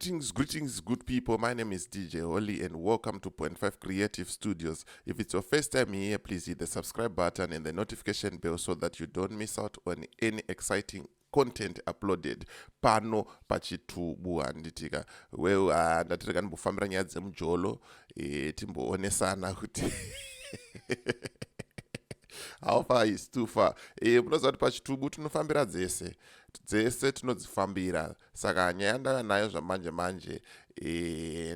Greetings, greetings, good people. My name is DJ Holly, and welcome to Point 5 Creative Studios. If it's your first time here, please hit the subscribe button and the notification bell so that you don't miss out on any exciting content uploaded pano pachitubu, handitika? Well, ndati rega ndimbofambira nyaya dzemujolo, timboonesana kuti how far is too far. Munoziva kuti pachitubu tinofambira dzese dzese, tinodzifambira. Saka nyaya ndava nayo zvamanje manje,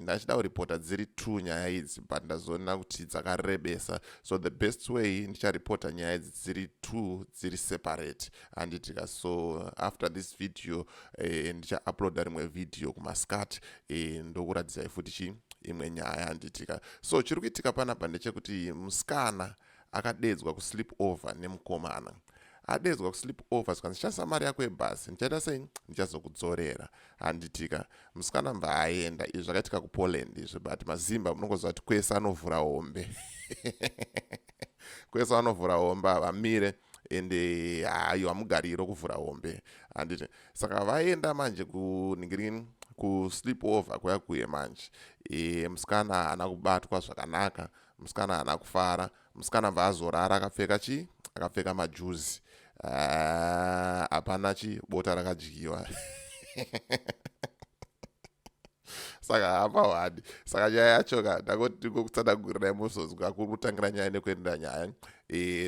ndachida kuripota dziri two nyaya idzi, but ndazoona kuti dzakarebesa. So the best way, ndicharipota nyaya idzi dziri two, dziri separate, handitika? So after this video, ndichauploada rimwe video kumascat, ndokuratidzai futi chi imwe nyaya, handitika? So chiri kuitika panapa ndechekuti musikana akadedzwa kusleep over nemukomana. Adedzwa kusleep over, zikanzi, "Shandisa mari yako yebhasi, ndichaita sei, ndichazokudzorera," handitika? Musikana mbva aenda. Izvi zvakaitika kuPoland izvi, but mazimba munongoziva kuti kwese anovhura hombe, kwese anovhura hombe, havamire, ende hayo hamugariro kuvhura hombe, handiti? Saka vaenda manje kuningirini, kusleep over kuya kuye manje. Musikana haana kubatwa zvakanaka, musikana haana kufara. Musikana bva azorara akapfeka chi akapfeka majuzi. Hapana chi bota rakadyiwa. Saka hapa wani, saka nyaya yacho ka, ndangoti ndingokutsanangurirai muzonzwa kuri kutangira nyaya nekuendera nyaya.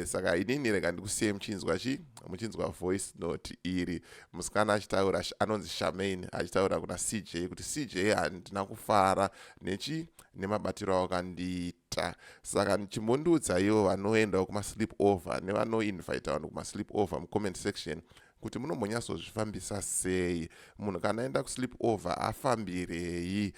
Saka inini rega ndikusiye muchinzwa chi muchinzwa voice note iri, musikana achitaura, anonzi Shamain, achitaura kuna CJ kuti, "CJ, handina kufara nechi nemabatiro awakandiita." Saka chimbondiudza ivo vanoendawo kumasleep over nevanoinvita vanhu kumasleep over mucomment section kuti munombonyatsozvifambisa sei. Munhu kana aenda kusleep over, afambirei?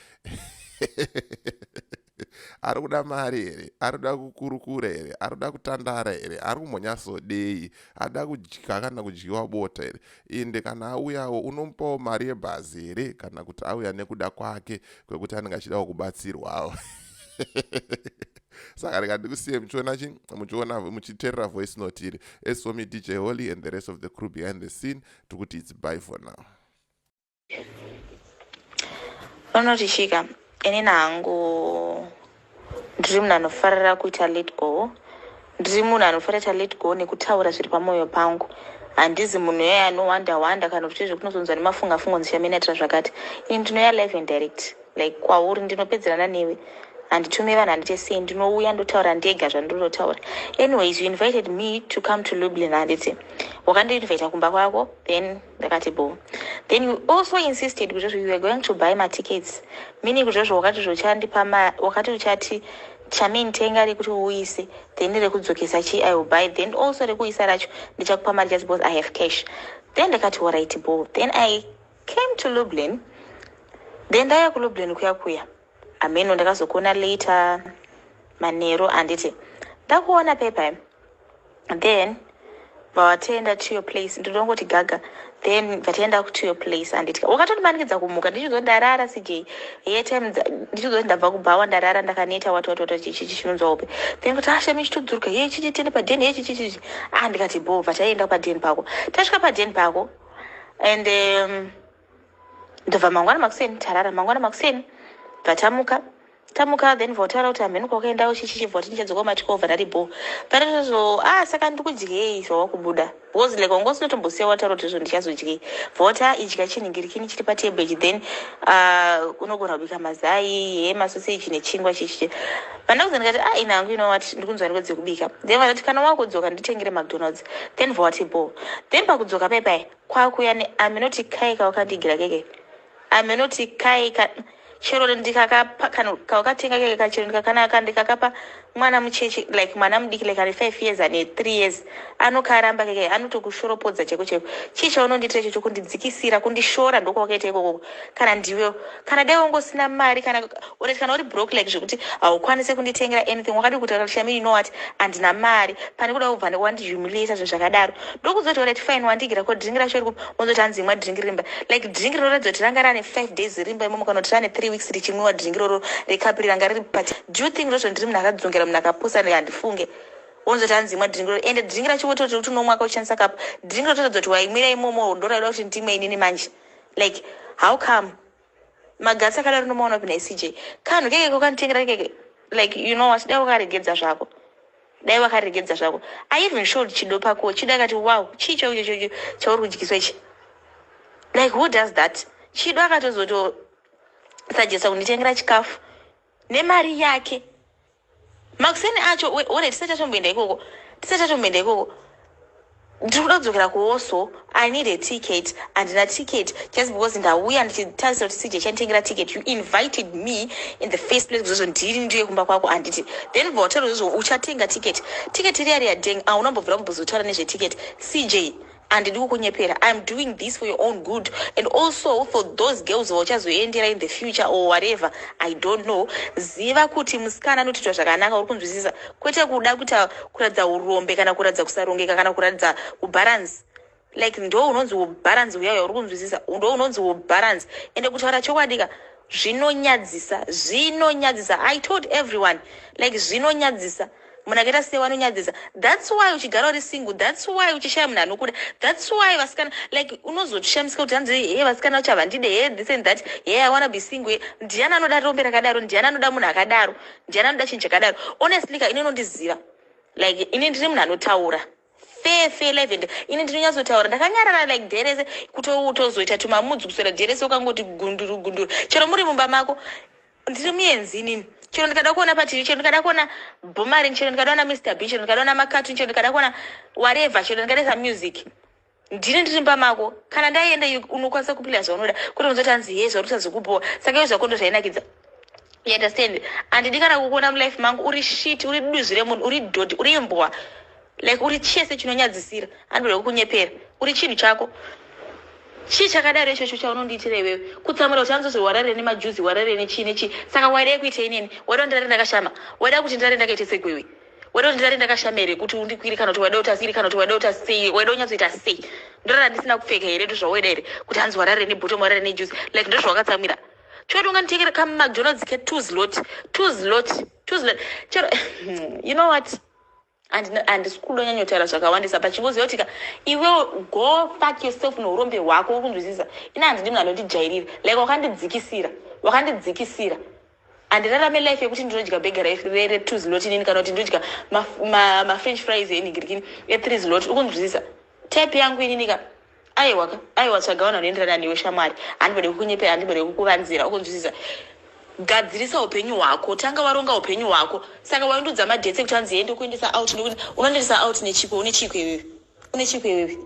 Ari kuda mari here? Ari kuda kukurukura here? Ari kuda kutandara here? Ari kumbonyatsodei? Ada kudya kana kudyiwa bota here? Ende kana auyawo, unomupawo mari yebhazi here, kana kuti auya nekuda kwake kwekuti anenge achidawo kubatsirwawo? Saka rega ndikusiye muchiona chi muchiona, muchiteerera voice note iri. As for me, DJ Holly, and the rest of the crew behind the scene, tikuti it's bye for now. Unoti inini hangu ndiri munhu anofarira kuita let go. Ndiri munhu anofarira kuita let go nekutaura zviri pamwoyo pangu. Handizi munhu iyeye anowanda wanda kana kuti zvekunozonzwa nemafunga funga nzishamene zvakati. Ini ndinoya live and direct, like kwauri, ndinopedzerana newe. Handitume vanhu, handite sei, ndinouya ndotaura ndega zvandinotaura. Anyways, you invited me to come to Lublin, handiti? Wakandiinvita kumba kwako, then ndakati bo. Then you also insisted kuti you were going to buy matickets, meaning kuti zvozvo wakati zvochandipa, wakati uchati, "Chamin, tenga rekuti uise, then rekudzokesa chi I will buy, then also rekuisa racho ndichakupa mari just because I have cash." Then ndakati, "Alright, bo." Then I came to Lublin. Then ndauya kuLublin kuya kuya, ameno ndakazokuona later manero, handiti? Ndakuona pepa, then vawataenda to your place. Ndinongoti gaga, then vataenda to your place, handiti? Wakatotimanikidza kumuka ndichizoti ndarara, CJ, yetime ndichizoti ndabva kubhawa, ndarara, ndakaneta, wati wati wati, chichi chinonzwa upe. Then kuti, "Ashami, chitodzuruka ye, chichi tiende padhen ye, chichichichi." Ah, ndikati bo. Vataenda padhen pako. Tasvika padhen pako and ndobva mangwana makuseni tarara. Mangwana makuseni bva tamuka, tamuka, then votaura kuti hamheni kwakaendawo, chichichi, bva kuti ndichadzoka ma12. Ndati bo. Parizvozvo, ah, saka ndikudyei zvawakubuda? Because like wanga usinotombosiya wataura kuti izvo ndichazodyei. Bva ah, idya chinhingirikini chiri patable ichi, then unogona kubika mazai ye masoseji nechingwa, chichichi. Vandakuza ndikati, "Ah, ina hangu, you know what, ndikunzwa ndiko dzekubika." Then vandati, "Kana wakudzoka nditengere McDonald's." Then vawati bo. Then pakudzoka paipai kwakuya aminoti kai kawakandigira keke, aminoti kai ka chero ndikakapa kana kawakatenga keke kachero, ndikakanaka, ndikakapa mwana mucheche, like mwana mudiki, like ane 5 years, ane 3 years, anokaramba keke, anotokushoropodza cheko cheko. Chii chaunondiitira ichocho? Kundidzikisira, kundishora, ndokwakaita ikokoko. Kana ndiwe, kana dai wangosina mari, kana urati, kana uri broke, like zvekuti haukwanisi kunditengera anything, wakadi kutaura, "Shami, you know what, handina mari," pane kuda kubva wandihumiliata zvinhu zvakadaro. Ndokuzoti, "Alright, fine, wandigira ko drink racho iri kupi?" Unzoti, "Hanzi imwa drink rimba." Like drink rinoratidza kuti ranga rane 5 days rimba imomo, kana kuti rane 3 weeks richimwiwa drink roro rekapiri ranga riri. But do you think ndozvo ndiri munhu akadzongera, munhu akapusa? Handifunge. Unzoti, "Hanzi imwa drink roro." Ende drink racho wototi kuti unomwa kaushandisa kapu, drink rotoratidza kuti waimwira imomo. Ndoraida kuti ndimwe inini manje? Like, how come? Magatsi akadaro unomaona kupi nhai CJ? Kanhu keke kokanditengera keke, like, you know what, dai wakaregedza zvako, dai wakaregedza zvako. I even showed Chido pako. Chido akati, "Wow, chii chaucho chauri kudyiswa ichi?" Like, who does that? Chido akatozotosajesa kunditengera chikafu nemari yake makuseni acho. Ore tisati tatomboenda ikoko, tisati tatomboenda ikoko, ndiri kuda kudzokera kuWarsaw. I need a ticket. Handina ticket just because ndauya ndichitarisa kuti CJ chanditengera ticket. You invited me in the first place kuzozvo ndiri ndiye kumba kwako, handiti? Then bva wataura izvozvo uchatenga ticket. Ticket riya riya deng, haunambobvira kumbozotaura nezveticket. CJ, handidi kukunyepera. I'm doing this for your own good and also for those girls vauchazoendera in the future or whatever, I don't know. Ziva kuti musikana anotoitwa zvakanaka, uri kunzwisisa? Kwete kuda kuita kuratidza urombe kana kuratidza kusarongeka kana kuratidza kubalance. Like, ndo unonzi ubalance uyauya, uri kunzwisisa? Ndo unonzi ubalance. Ende kutaura chokwadika, zvinonyadzisa, zvinonyadzisa. I told everyone, like, zvinonyadzisa. Munhu akaita sei vanonyadzisa. That's why uchigara uri single. That's why uchishaya munhu anokuda. That's why vasikana, like, unozoshamisika kuti hanzi, "He, vasikana vacho havandide, he, this and that, he, I wanna be single." Ndiani anoda rombe rakadaro? Ndiani anoda munhu akadaro? Ndiani anoda chinhu chakadaro? Honestly ka, ini unondiziva, like, ini ndiri munhu anotaura fair fair life, and ini ndinonyatsotaura ndakanyarara, like, dherese kutozoita tumamudzi kuswera dherese ukangoti gunduru gunduru. Chero muri mumba mako, ndiri muenzi inini. Chero ndikada kuona paTV, chero ndikada kuona Boomerang, chero ndikada kuona Mr B, chero ndikada kuona macartoon, chero ndikada kuona whatever, chero ndikadaisa music, ndini ndiri mumba mako. Kana ndaenda, unokwanisa kuplaya zvaunoda, kwete unozoti hanzi, "He, zvauri kusazokupowa." Saka iyo zvako ndo zvainakidza, you understand? Handidi kana kukuona mulife mangu. Uri shit, uri duzvi remunhu, uri dhodhi, uri imbwa, like, uri chese chinonyadzisira. Handode kukunyepera, uri chinhu chako. Chii chakadaro ichocho chaunondiitira iwewe? Kutsamura kuti anzozi warare nemajuzi, warare nechii nechii. Saka waidai kuita inini? Waida kuti ndirare ndakashama? Waida kuti ndirare ndakaita segwewe? Waida kuti ndirare ndakashama here kuti undikwiri, kana kuti waida kuti asiri, kana kuti waida kuti sei? Waida kunyatsoita sei? Ndorara ndisina kupfeka here? Ndozvawaida here, kuti hanzi warare nebottom, warare nejuzi? Like, ndozvawakatsamwira choti unganditekera kaMcDonald's ke 2 zloty, 2 zloty, 2 zloty chero. You know what, handisi kuda nyanyotaura zvakawandisa pachingoziva kuti ka, iwewo go fuck yourself neurombe hwako, uri kunzwisisa? Ina handidi munhu anondijairira. Like, wakandidzikisira, wakandidzikisira. Handirarame life yekuti ndinodya burger re2 zloty inini, kana kuti ndinodya mafrench fries enhingirikini e3 zloty, uri kunzwisisa? Type yangu inini ka, aiwa ka, aiwa. Tsvaga vanhu vanoenderana newe, shamwari. Handimbode kukunyepera, handimbode kukuvanzira, ukunzwisisa? Gadzirisa upenyu hwako, tanga waronga upenyu hwako. Saka waindudza madates ekuti hanzi ende kuendesa out, nekuti unondoendesa out nechiko? Une chiko iwewe? Une chiko iwewe?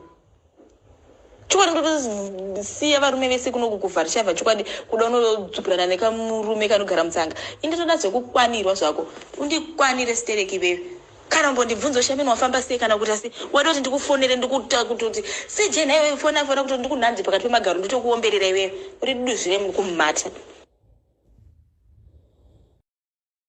Chokwadi, ndotosiya varume vese kunoku kuvharishavha. Chokwadi, kuda unodzupurana nekamurume kanogara mutsanga. Inde toda zvekukwanirwa zvako, undikwanire stereki iwewe. Kana umbondibvunza, "Shameni, wafamba sei?" kana kuti asi wada kuti ndikufonere, ndikuta kutoti CJ naiwe, fona fona kuti ndikunhanzi pakati pemagaro, nditokuomberera iwewe. Uri duzvire kumhata.